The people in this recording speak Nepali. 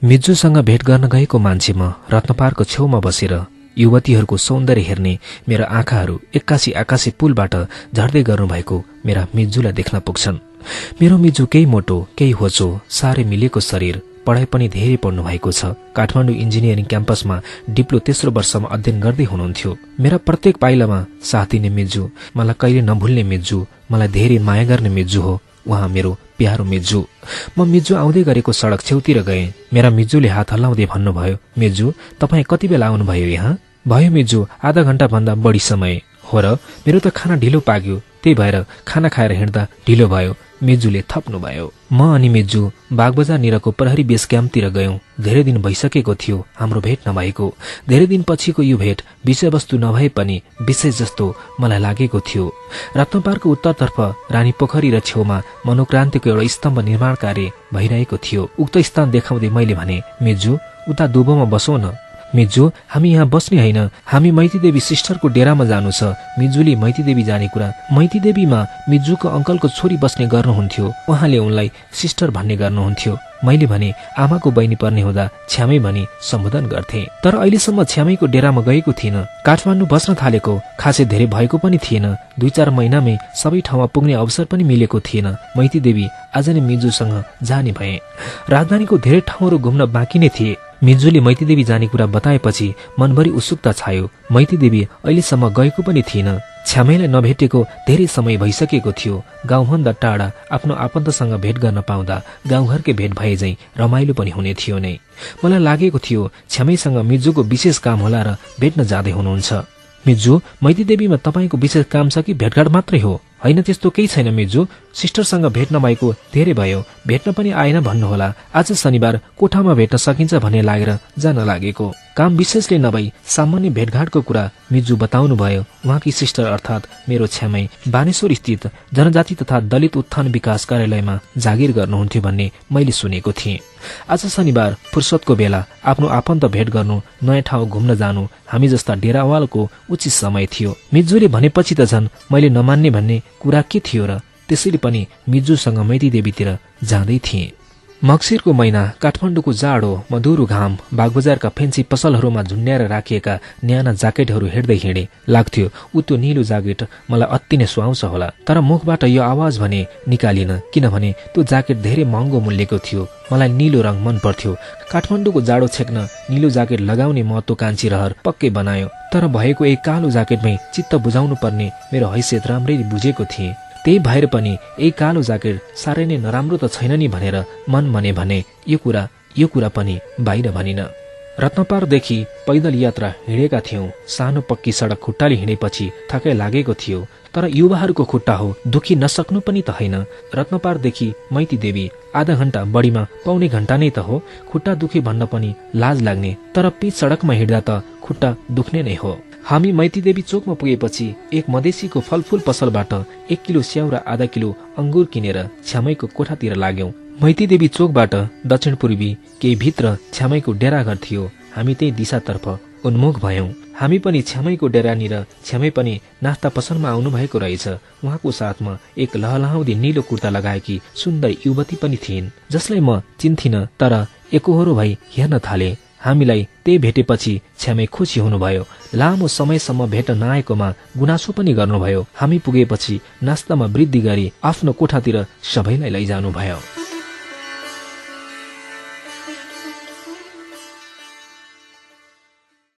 मिज्जूसँग भेट गर्न गएको मान्छे म रत्नपारको छेउमा बसेर युवतीहरूको सौन्दर्य हेर्ने मेरा आँखाहरू एक्कासी आकाशी पुलबाट झर्दै गर्नुभएको मेरा मिज्जूलाई देख्न पुग्छन्। मेरो मिज्जू केही मोटो केही होचो साह्रै मिलेको शरीर, पढाइ पनि धेरै पढ्नु भएको छ। काठमाडौँ इन्जिनियरिङ क्याम्पसमा डिप्लो तेस्रो वर्षमा अध्ययन गर्दै हुनुहुन्थ्यो। मेरा प्रत्येक पाइलामा साथ दिने मिज्जू, मलाई कहिले नभुल्ने मिज्जू, मलाई धेरै माया गर्ने मिज्जू हो उहाँ मेरो प्यारो मिज्जू। म मिज्जू आउँदै गरेको सडक छेउतिर गएँ। मेरा मिज्जूले हात हल्लाउँदै भन्नुभयो, मिज्जू तपाईँ कति बेला आउनुभयो यहाँ? भयो मिज्जू, आधा घण्टा भन्दा बढी समय। हो र, मेरो त खाना ढिलो पाक्यो, त्यही भएर खाना खाएर हिँड्दा ढिलो भयो, मिज्जूले थप्नुभयो। म अनि मिज्जू बागबजारनिरको प्रहरी बेस क्याम्पतिर गयौं। धेरै दिन भइसकेको थियो हाम्रो भेट नभएको। धेरै दिन पछिको यो भेट विषयवस्तु नभए पनि विषय जस्तो मलाई लागेको थियो। रत्नपारको उत्तरतर्फ रानी पोखरी र छेउमा मनोक्रान्तिको एउटा स्तम्भ निर्माण कार्य भइरहेको थियो। उक्त स्थान देखाउँदै मैले भने, मिज्जू उता दुबोमा बसौँ न। मिज्जू हामी यहाँ बस्ने होइन, हामी मैतीदेवी सिस्टरको डेरामा जानु छ। मिज्जूले मैतीदेवी जाने कुरा, मैतीदेवीमा मिज्जूको अङ्कलको छोरी बस्ने गर्नुहुन्थ्यो, उहाँले उनलाई सिस्टर भन्ने गर्नुहुन्थ्यो। मैले भने आमाको बहिनी पर्ने हुँदा छ्यामै भनी सम्बोधन गर्थे। तर अहिलेसम्म छ्यामैको डेरामा गएको थिइनँ। काठमाडौँ बस्न थालेको खासै धेरै भएको पनि थिएन। 2-4 महिनामै सबै ठाउँमा पुग्ने अवसर पनि मिलेको थिएन। मैतीदेवी आज नै मिज्जूसँग जाने भए। राजधानीको धेरै ठाउँहरू घुम्न बाँकी नै थिए। मिज्जूले मैतीदेवी जाने कुरा बताएपछि मनभरि उत्सुकता छायो। मैतीदेवी अहिलेसम्म गएको पनि थिएन। छ्यामैलाई नभेटेको धेरै समय भइसकेको थियो। गाउँभन्दा टाढा आफ्नो आफन्तसँग भेट गर्न पाउँदा गाउँघरकै भेट भए झैं रमाइलो पनि हुने थियो नै। मलाई लागेको थियो छ्यामैसँग मिज्जूको विशेष काम होला र भेट्न जाँदै हुनुहुन्छ। मिज्जू मैतीदेवीमा तपाईँको विशेष काम छ कि भेटघाट मात्रै हो? होइन, त्यस्तो केही छैन मिज्जू, सिस्टरसँग भेट्न भएको धेरै भयो, भेट्न पनि आएन भन्नुहोला। आज शनिबार कोठामा भेट्न सकिन्छ भन्ने लागेर जान लागेको। काम विशेषले नभई सामान्य भेटघाटको कुरा मिज्जू बताउनु भयो। उहाँकी सिस्टर अर्थात मेरो छ्यामै बानेश्वर स्थित जनजाति तथा दलित उत्थान विकास कार्यालयमा जागिर गर्नुहुन्थ्यो भन्ने मैले सुनेको थिएँ। आज शनिबार फुर्सदको बेला आफ्नो आफन्त भेट गर्नु, नयाँ ठाउँ घुम्न जानु हामी जस्ता डेरावालको उचित समय थियो। मिज्जूले भनेपछि त झन् मैले नमान्ने भन्ने कुरा के थियो र? त्यसैले पनि मिज्जूसँग मैतीदेवीतिर जाँदै थिएँ। मक्सिरको महिना, काठमाडौँको जाडो, मधुरो घाम, बागबजारका फेन्सी पसलहरूमा झुन्ड्याएर राखिएका न्याना ज्याकेटहरू हेर्दै हिँडे। लाग्थ्यो ऊ त्यो निलो ज्याकेट मलाई अति नै सुहाउँछ होला। तर मुखबाट यो आवाज भने निकालिन, किनभने त्यो ज्याकेट धेरै महँगो मूल्यको थियो। मलाई निलो रङ मन पर्थ्यो। काठमाडौँको जाडो छेक्न निलो ज्याकेट लगाउने महत्वाकांक्षी रहर पक्कै बनायो। तर भएको एक कालो ज्याकेटमै चित्त बुझाउनु पर्ने मेरो हैसियत राम्ररी बुझेको थिएँ। त्यही भएर पनि एक कालो ज्याकेट साह्रै नै नराम्रो त छैन नि भनेर मन भने यो कुरा पनि बाहिर भनिन। रत्नपारदेखि पैदल यात्रा हिँडेका थियौं। सानो पक्की सडक खुट्टाले हिँडेपछि थकाइ लागेको थियो। तर युवाहरूको खुट्टा हो, दुखी नसक्नु पनि त होइन। रत्नपारदेखि मैतीदेवी आधा घण्टा, बढीमा पौने घण्टा नै त हो। खुट्टा दुखी भन्न पनि लाज लाग्ने, तर पिच सडकमा हिँड्दा त खुट्टा दुख्ने नै हो। हामी मैतीदेवी चोकमा पुगेपछि एक मधेसीको फलफूल पसलबाट 1 किलो स्याउ र आधा किलो अंगुर किनेर छ्यामैको कोठातिर लाग्यौं। मैतीदेवी चोकबाट दक्षिण पूर्वी केही भित्र छ्यामैको डेराघर थियो। हामी त्यही दिशातर्फ उन्मुख भयौं। हामी पनि छ्यामैको डेरानिर, छ्यामै पनि नास्ता पसलमा आउनु भएको रहेछ। उहाँको साथमा एक लहलहाउँदी निलो कुर्ता लगाएकी सुन्दर युवती पनि थिइन्, जसलाई म चिन्थिन, तर एकहोरो भई हेर्न थाले। हामीलाई त्यही भेटेपछि छ्यामै खुसी हुनुभयो। लामो समयसम्म भेट नआएकोमा गुनासो पनि गर्नुभयो। हामी पुगेपछि नास्तामा वृद्धि गरी आफ्नो कोठातिर सबैलाई लैजानुभयो।